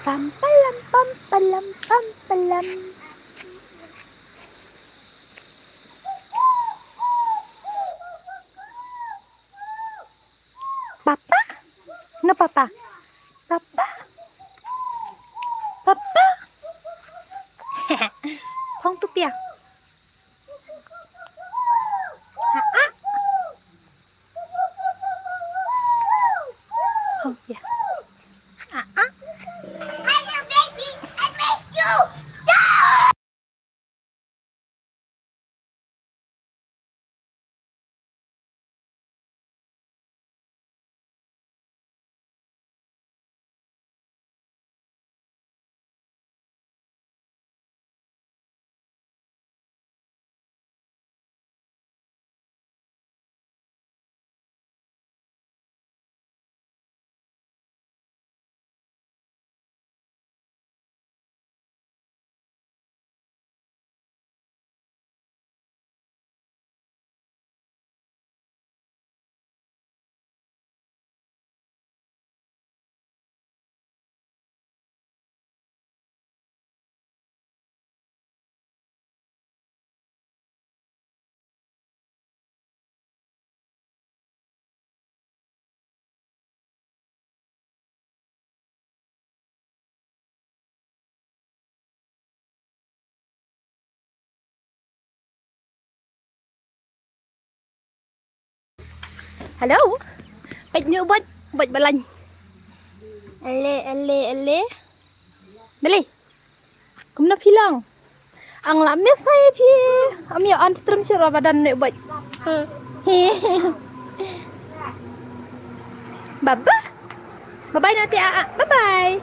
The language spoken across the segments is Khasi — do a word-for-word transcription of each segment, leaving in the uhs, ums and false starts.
Pam palam, pam palam, pam palam. Papa? No papa. Papa? Papa? Phong tu pia. Ah, ah. Phong pia. Ah, ah. Hello, baby. I miss you. Hello. Peit ne u Boit, Boit Balan. Ele, ele, ele. Beli. Kumno phi long? Ang la miss ïa phi. Am ïoh on stream shuh ruh ba don ne u Boit. Bye bye. Bye bye na te ah. Bye bye.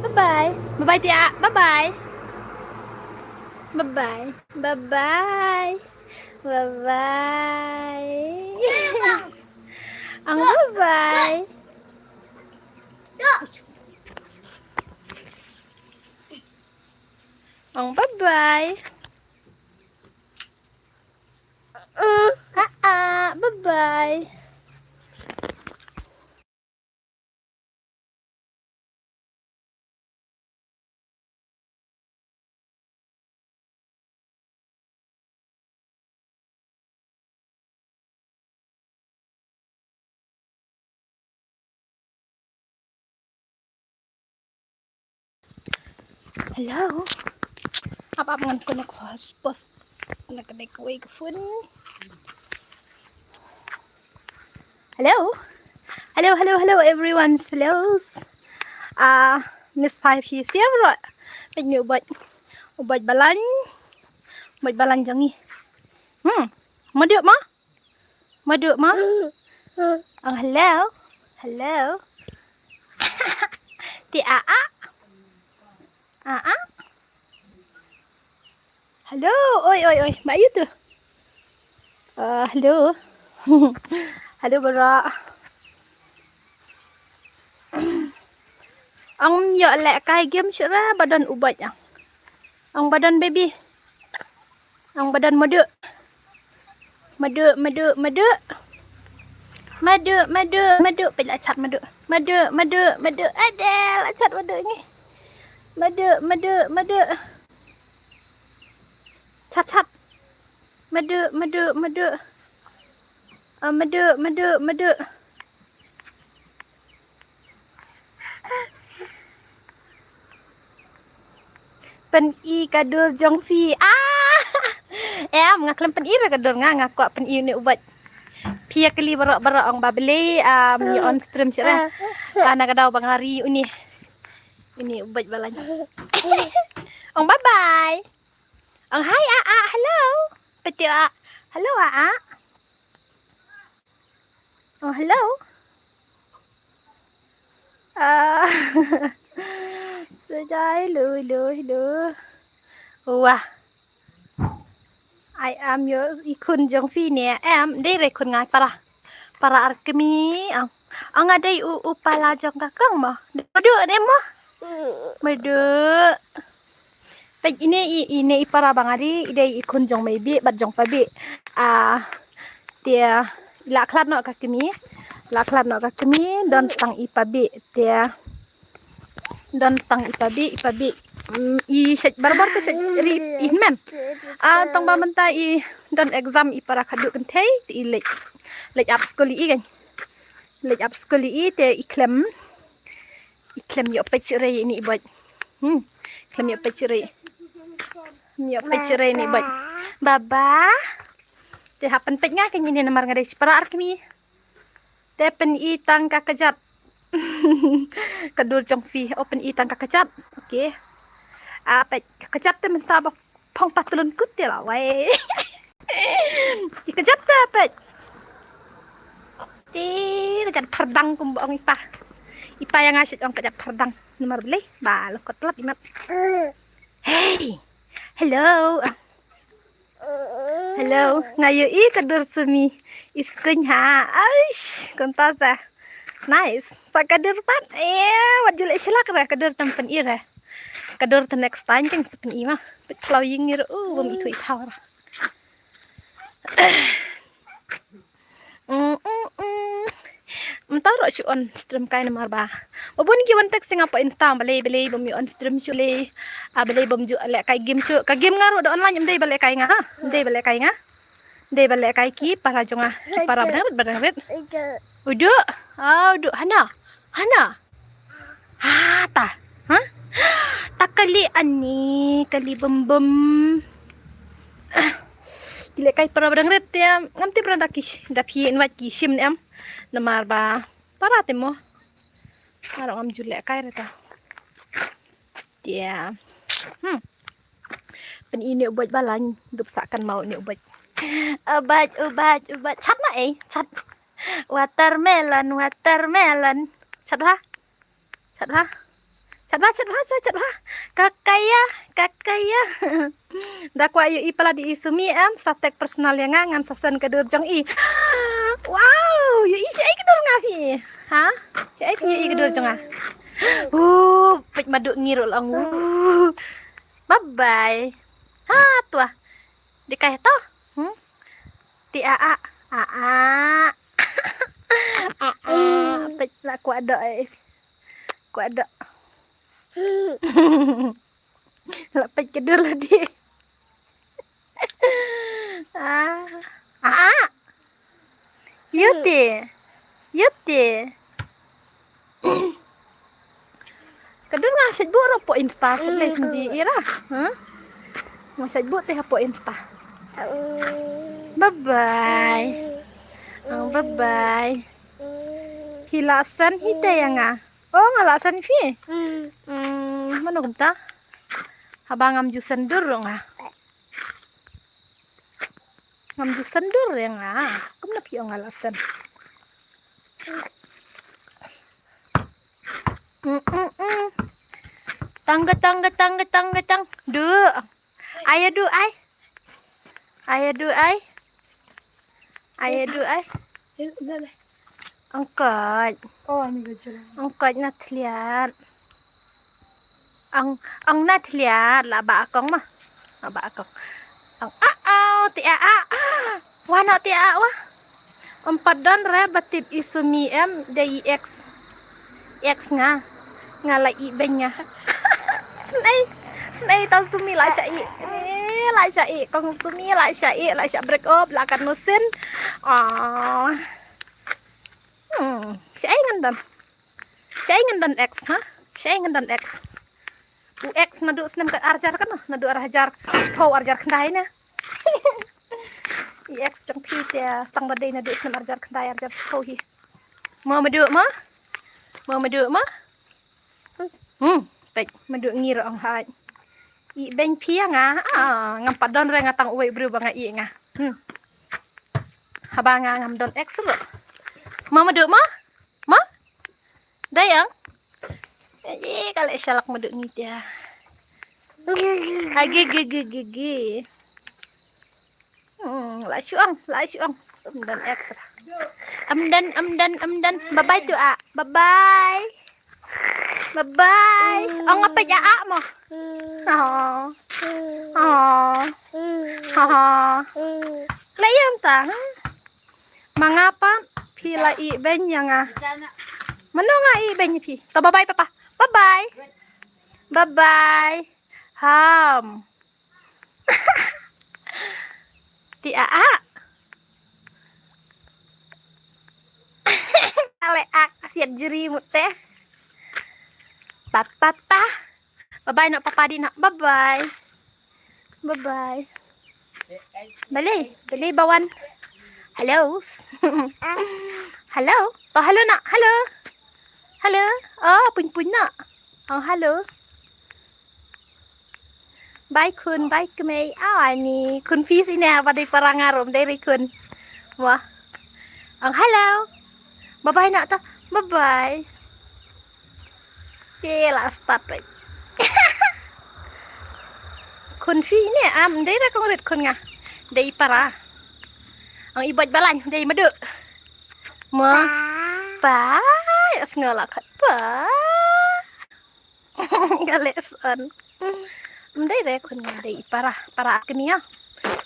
Bye bye. Bye bye te ah. Bye bye. Bye bye. Bye bye. Bye bye. Ang bye bye. Ang bye bye. Ah, ah, bye bye. Hello. Ap ap ngan connect hotspot. Ngan connect kawei ka phone. Hello. Hello, hello, hello everyone. Hello. Ah, Miss Five here. Siapa? Peit ne u Boit. U Boit Balan. U Boit Balan jong ngi. Hmm. Madu ma? Madu ma? Ang hello. Hello. Ti a a. A a. Hello. Oi oi oi. Ba ïa tu. Ah, hello. Hello bara. Ang ïoh leh kai game shuh ra ba don u Boit ang. Ang ba don baby. Ang ba don Madu. Madu, Madu, Madu. Madu, Madu, Madu. Peit la chat Madu. Madu, Madu, Madu. Ade, la chat Madu ngi. Madu, Madu, Madu. Chat, chat. Madu, Madu, Madu. Ah, Madu, Madu, Madu. Pyn-i ka dur jong phi. Ah! Em, nga khlem pyn-i ruh ka dur nga, nga kwah pyn-i une u Boit. Phi ïa kylli baroh baroh ong ba balei, um, ïa on stream shuh ra. Ah, na ka daw ba nga ri une. Une u Boit Balan. Ong bye bye. Ong hi a a, hello. Peit a. Hello a a. Oh, hello. Ah. Sejai, hello, hello, hello. Wah. Ai am ïa i khun jong phi ne em, dei re khun nga para. Para ar kmie. Ang, ang nga dei u, u pala jong ka kong mo. Madu ne mo. Madu. Peit ine i, ine i para ba nga ri, i dei i khun jong Meibi bad jong Pabi. Ah, te la khlad noh ka kmie. La khlad noh ka kmie, don tang i Pabi te. Don tang i pabi, i pabi. Mm, i shet barbar te shet ri i hynmen. Ah, tang ba mynta i don exam i para khadduh kynthei te i leit. Leit ap skul i kan. Leit ap skul i te i khlem. I khlem ïoh peit syrei ini i bait. Hmm. Khlem ïoh peit syrei. Ïoh peit syrei ini i bait. Baba. Te hap pynpeit nga kane namar nga dei shi para ar kmie. Te pyni tang ka kjat. Ka dur jong phi. Oh, pyni tang ka kjat. Okay. Ah, peit ka kjat te mynta ba phong patlun kut te la wai. Ka kjat te peit. Ti ka kjat phardang kum ba ong i pa. I pa ïa nga shet ong ka kjat phardang. Namar balei? Ba long kot lap i mat. Hey. Hello. Hello, nga ïohi ka dur sumi. I skuiñ ha. Aish, kumta sa. Nice. Sa ka dur pat. Eh, wat ju leh shlak re, ka dur tam pyni re. Ka dur te next time kan sa pyni ma. Peit khlaw ïing ïa re, uh, bym ithuh ithaw re. Mm, mm, mm. Mynta ruh shu on stream kai namar ba. Ba bun ki wan text ïa nga hapoh Insta, balei, balei bym ju on stream shuh lei. Ah, balei bym ju lehkai game shuh. Ka game nga ruh da online, ym dei ba lehkai nga, ha? Ym dei ba lehkai nga. Ym dei ba lehkai ki para jong nga. Ki para ba dang rit, ba dang rit. Uduh. Ah, uduh. Hana. Hana. Ha, ta. Ha? Ta kali ani, kali bym bym. Ki lehkai para ba dang rit te, ngam tip ra da ki, da phi invite ki shim ne em. Namar ba para te mo. Nga ruh ngam ju lehkai re ta. Te. Hmm. Pyni ine u bait ba lain, dup sa kan mau ine u bait. U bait, u bait, u bait. Chat na ei, chat. Watermelon, watermelon. Chat ha? Chat ha? Chat ha, chat ha, chat ha. Kakaya, kakaya. Da kwah ïohi palat i sumi em, sa tag personal ïa nga, ngan sa send ka dur jong i. Wow, ïohi shaei ka dur nga phi. Ha? Shaei phi ïohi ka dur jong nga. Uh, peit madu ngi ruh long. Uh. Bye bye. Ha, tua. Dei kai to. Hmm? Ti a a. A a. A a. Peit la kwah doh eh. Kwah doh. La peit ka dur la dei. Ah. Ah. Ïa te. Ïa te. Ka dur nga shait buh ruh hapoh Insta, khublei kynji ira. Ha? Nga shait buh te hapoh Insta. Bye bye. Oh, bye bye. Phi la send hi te ïa nga. Oh, nga la send phi. Hmm, mano kumta? Haba ngam ju send dur ruh nga. Ngam ju send dur ïa nga. Kumno phi ong nga la send? Mm, mm, mm. Tang ga tang ga tang ga tang ga tang. Du. Ai du ai. Ai du ai. Ai du ai. Eh, udah deh. Angkat. Oh, ini gajah. Angkat na thliat. Ang, ang na thliat la ba akong ma. La ba akong. Ang a a ti a a. Wa na ti a wa. Em pat don re ba tip i sumi em dei i ex. Ex nga. Nga la i beng nga. Snei. Snei tau sumi la sha i. Eh, la sha i. Kong sumi la sha i. La sha break up. La kan nusin. Ah. Hmm. Sha i ngan don. Sha i ngan don ex, ha? Sha i ngan don ex. U ex naduh snem ka arjar kan, naduh arhajar shiphew arjar khyndai na. I ex jong phi te stang ba dei naduh snem arjar khyndai arjar shiphew hi. Mo madu mo? Mo madu mo? Hmm, peit madu ngi ruh ong haj. I beng phi ïa nga, ah, ngam pat don re nga tang uwei u briew ba nga i nga. Hmm. Haba nga ngam don ex ruh. Mo madu mo? Ma? Dayang? Eh, ka leh shalak madu ngi te. Agi gi gi gi gi. Hmm, la shuang, la shuang. Em don extra. Em don, em don, em don. Bye bye tu a. Bye bye. Bye bye. Ong apa ja a mo? Oh. Oh. Oh. La ïam ta. Hmm? Ma nga pat phi la i beng ïa nga. Mano nga i beng phi? To bye bye papa. Bye bye. Bye bye. Ham. Ti a a. Ale ak siat jeri mute. Pa pa pa. Bye bye nak papa di nak. Bye bye. Bye bye. Bale, bale bawan. Hello. Hello. Oh, hello nak. Hello. Hello. Oh, puny puny nak. Oh, hello. Bye khun, bye kmei. Ah, ani khun phi sini apa dei parang arum dei ri khun. Wah. Ang hello. Bye bye nak ta. Bye bye. Te la start ri. Khun phi ni am dei ra kong rit khun nga. Dei para. Ang ibaj balan dei madu. Ma. Pa. Asngala khat pa. Gale son. Mdei re khun nga dei para, para arkni ya.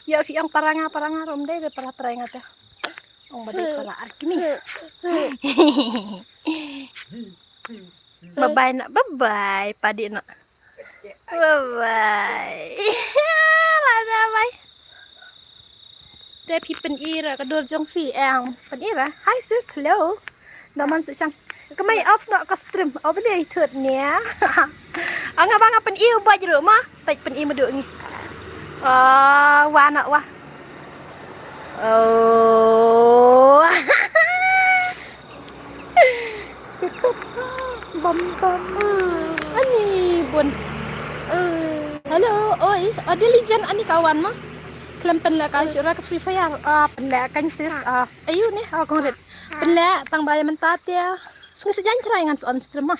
Ya phi ang para nga, para nga rom dei re para trai nga te. Ong ba dei para arkni. Bye bye nak, bye bye padi nak. Bye bye. Lada bye. Te phi pynira ka dur jong phi eng pynira. Hi sis, hello. Naman sa siang. Kamai off na ka stream. Oh, beli thut nia. Anga banga pyni u baj ru ma. Paj pyni madu ngi. Oh, wa nak wa. Oh. Bam bam. Ani bun. Hello, oi. Oh, dia lijan ani kawan ma. Klem pynleh ka shura ka Free Fire. Ah, pynleh kan sis. Ah, ayu ni, ah, kong rit. Pynleh tang ba ya mynta te. Sngi sa jan trai ngan sa on stream ma.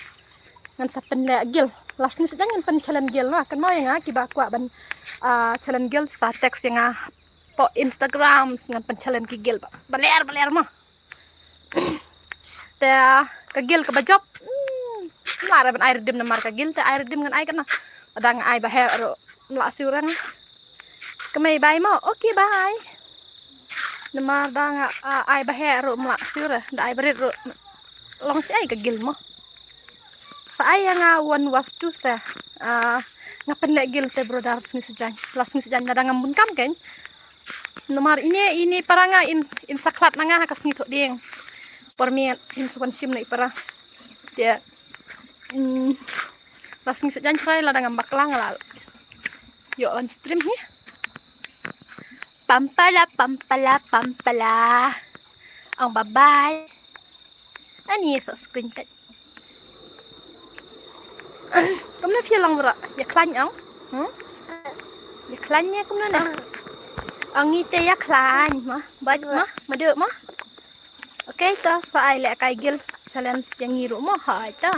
Ngan sa pynleh gil. Last sngi sa jan ngan pyn challenge gil ma. Kan ma ya nga ki ba kwah ban, ah, challenge gil sa text ya nga. Po Instagram ngan pyn challenge ki gil ba. Baler baler ma. Te ka gil kaba jop. Hmm, mla re ban ai redim namar ka gil te ai redim ngan ai kana. Adang ai ba he ro mla siu rang. Kemai bai mo. Okay, bye. Namar dang, ah, ai ba he ro mla siu re. Da ai barit ro. Long si ai ka gil mo. Sa ai ya nga wan wastu se. Ah, nga pynleh gil te brother sngi sejaiñ. La sngi sejaiñ na dang ngam bun kam kein. Namar ini, ini para nga in, in saklat na nga ha ka sngi thoh ding. Por miet in sa wan shim na i para. Te, mm, la sngi sejaiñ trai la dang ngam bakla nga la. Yo on stream hi. Pampala, pampala, pampala. Ong bye bye. Ani sa screen kat. Kumno phi long bra? Ya khlaiñ ong? Hmm? Ya khlaiñ ya kumno ne? Ong ngi te ya khlaiñ ma. Bad ma, madu ma. Okay, to sa ai leh kai gil challenge ya ngi ru mo hai ta.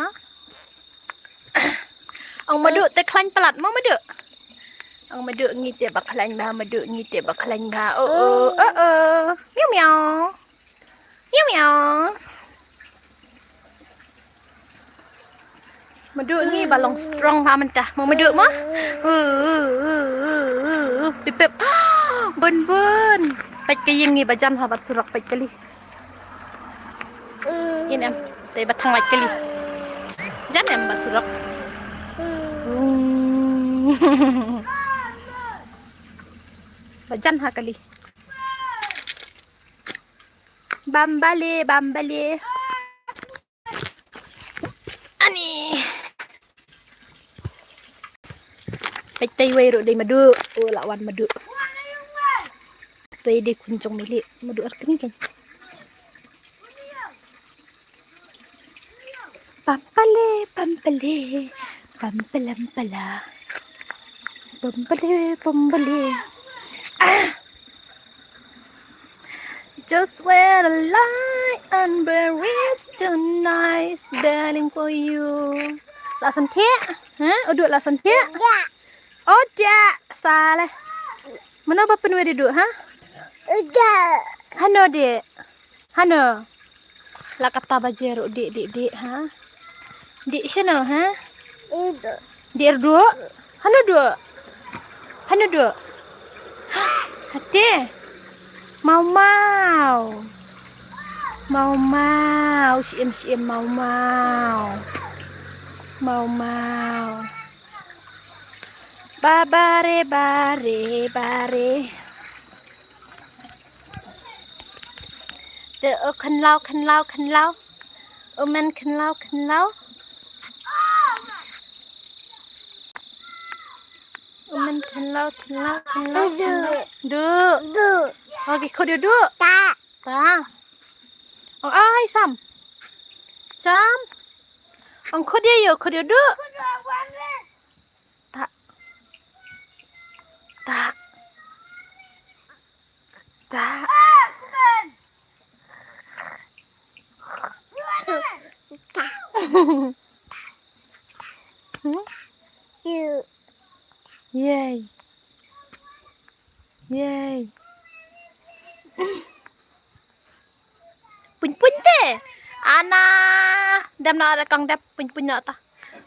Ong madu te khlaiñ palat mo madu. Ong madu ngi te ba khlaiñ ba, madu ngi te ba khlaiñ ba. Oh, oh, oh, oh. Miau miau. Miau miau. Madu ngi ba long strong ha mynta. Mo madu mo. Pip pip. Bun bun. Peit ka ïing ngi ba jan ha bar surok peit kali. In em. Te ba thang lait kali. Jan em ba surok. Ba jan ha kali. Bambale, bambale. Ani. Peit tai wei ruh dei madu. Oh, la wan madu. Toi dei khun jong mili madu ar kni kan. Pampale, pampale, pampalampala. Pampale, pampale. Ah! Just where the light and berries tonight, darling, for you. La san thiah? Ha? Udu la san thiah? Oh, thiah. Salah. Mano ba pynwai dei du, ha? Hano dei? Hano? La kata ba jeru dei, dei, dei, ha? Dei shano, ha? Dei du. Hano du? Hano du? Hate? Mau mau. Mau mau, shim shim mau mau. Mau mau. Ba ba re ba re ba re. Te u khynlaw khynlaw khynlaw. U men khynlaw khynlaw. U men khynlaw khynlaw khynlaw khynlaw. Du. Du. Ong ki khut ïa u du. Ta. Ta. Ong ai sam. Sam. Ong khut ïa u, khut ïa u du. Ta. Ta. Ta. Hmm? Yay. Yay. Puñ puñ te. Ana. Dam na ada kang dap puñ puñ na ta.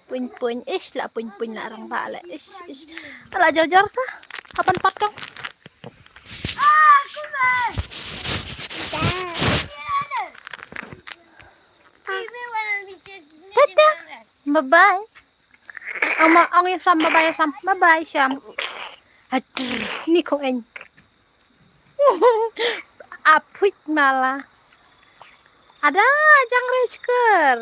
Puñ puñ ish la puñ puñ la rang ba la ish ish. Ala jor jor sa. Kapan pat kang? Tata. Bye bye. Ong ma ong ïa Sam bye bye ïa Sam. Bye bye Sam. Aduh, ni kong eng. Apwit mala. Ada jang rejker.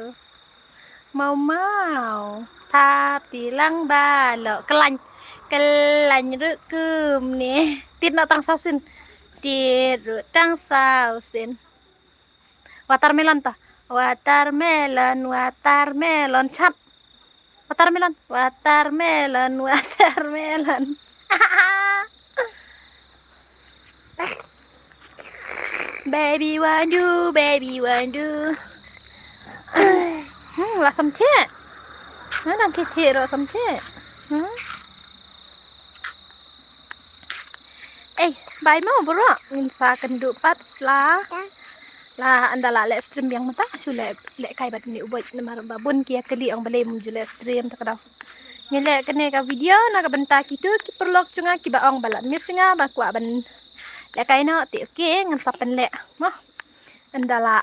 Mau mau. Tapi lang balo. Kelain. Kelain rut kum ni. Tit na tang sausin. Tit rut tang sausin. Watermelon ta. Watermelon, watermelon. Chat. Watermelon, watermelon, watermelon. Baby wandu, baby wandu. Hmm, la samche. Nah, dang kece ro samche. Hmm. Eh, bai mo bro, ngin sa kynduh pat sla. La ynda la leh stream biang mynta shu leh leh kai bad ni u boi namar ba bun ki ïa kylli ong balei mum ju leh stream ta ka daw. Ngi leh kane ka video na ka bynta kitu ki paralok jong nga kiba ong ba la miss nga ba kwah ban leh kai noh te okay ngan sa pynleh mo. Ynda la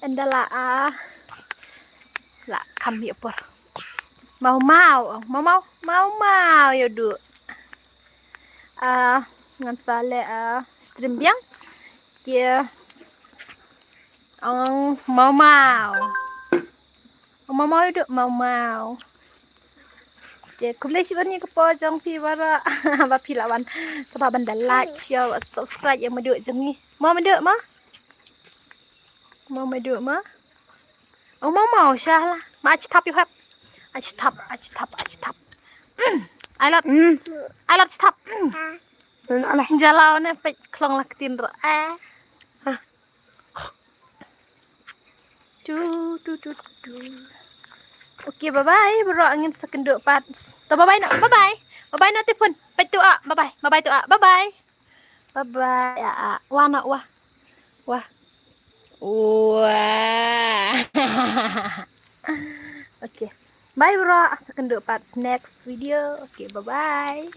ynda la ah la kham ïa por. Mau mau ong mau mau mau mau ïa u du. Ah, ngan sa leh ah stream biang. Te ong mau mau. Ong mau mau ïa u du mau mau. Te khublei shibun ïa ka por jong phi baroh ba phi la wan. Sngewbha ban da like, share, subscribe ïa u Madu jong ngi. Mo Madu mo. Mo Madu mo. Ong mau mau sha la. Ma ach thap ïa u hap. Ach thap, ach thap, ach thap. Mm. Ai lot. Mm. Ai lot thap. Mm. Jalaw ne peit khlong la ktien ro. Eh. Tu tu tu tu. Okay, bye bye. Bro, ngin sa kynduh pat. To bye bye no. Bye bye. Bye bye no te phone. Peit tu ah. Bye bye. Bye bye tu ah. Bye bye. Bye bye. Ah, ah. Wah no wah. Wah. Wah. Okay. Bye bro. Sa kynduh pat next video. Okay, bye bye.